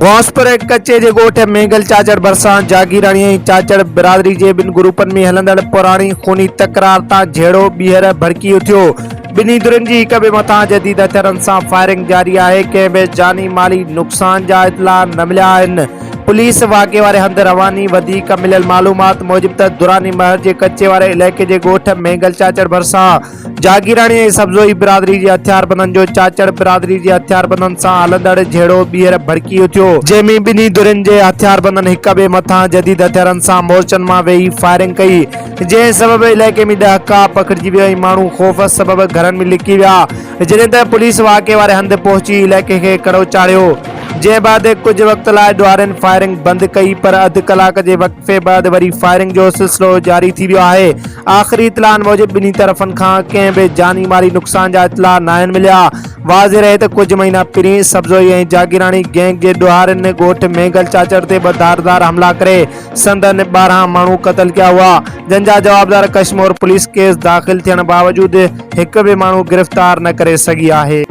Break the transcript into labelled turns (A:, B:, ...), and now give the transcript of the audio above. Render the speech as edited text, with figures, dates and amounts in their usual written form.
A: غوثپور ۽ ڪچي جي ڳوٺ مينگل چاچڙ ڀرسان جاگيراڻي ۽ چاچڙ برادري جي ٻن گروپن ۾ هلندڙ پراڻي خوني تڪرار تان جهيڙو ٻيهر ڀڙڪي اٿيو. ٻنهي ڌرين جي هڪ ٻئي مٿان جديد هٿيارن سان فائرنگ جاري آهي، ڪنهن به جاني مالي نقصان جا اطلاع نه مليا آهن. پوليس واقعي واري هنڌ رواني، وڌيڪ مليل معلومات موجب ته دراني مهر جي ڪچي واري علائقي جي ڳوٺ مينگل چاچڙ ڀرسان جاگيراڻي ۽ سبزوئي برادري جي هٿياربندن جو چاچڙ برادري جي هٿياربندن سان هلندڙ جهيڙو ٻيهر ڀڙڪي اٿيو، جنهن ۾ ٻنهي ڌرين جي هٿياربندن هڪ ٻئي مٿان جديد هٿيارن سان مورچن مان ويهي فائرنگ ڪئي، جنهن سبب علائقي ۾ ڏهڪاء پکڙجي ويو ۽ ماڻهو خوف سبب گهرن ۾ لڪي ويا، جڏهن ته پوليس واقعي واري هنڌ پهچي علائقي کي ڪڙو چاڙهيو، جنهن بعد ڪجهه وقت لاء ڏوهارين فائرنگ بند ڪئي پر اڌ ڪلاڪ جي وقفي بعد وري فائرنگ جو سلسلو جاري ٿي ويو آهي. آخري اطلاعن موجب ٻنهي طرفن کان ڪنهن به جاني مالي نقصان جا اطلاع ناهن مليا. واضح رهي ته ڪجهه مهينا پھرين سبزوئي ۽ جاگيراڻي گينگ جي ڏوهارين ڳوٺ مينگل چاچڙ تي ٻه ڌار ڌار حملا ڪري سندن 12 ماڻهو قتل ڪيا هئا، جن جا جوابدار ڪشمور پوليس ڪيس داخل ٿيڻ باوجود هڪ به ماڻهو گرفتار نه ڪري سگهي آهي.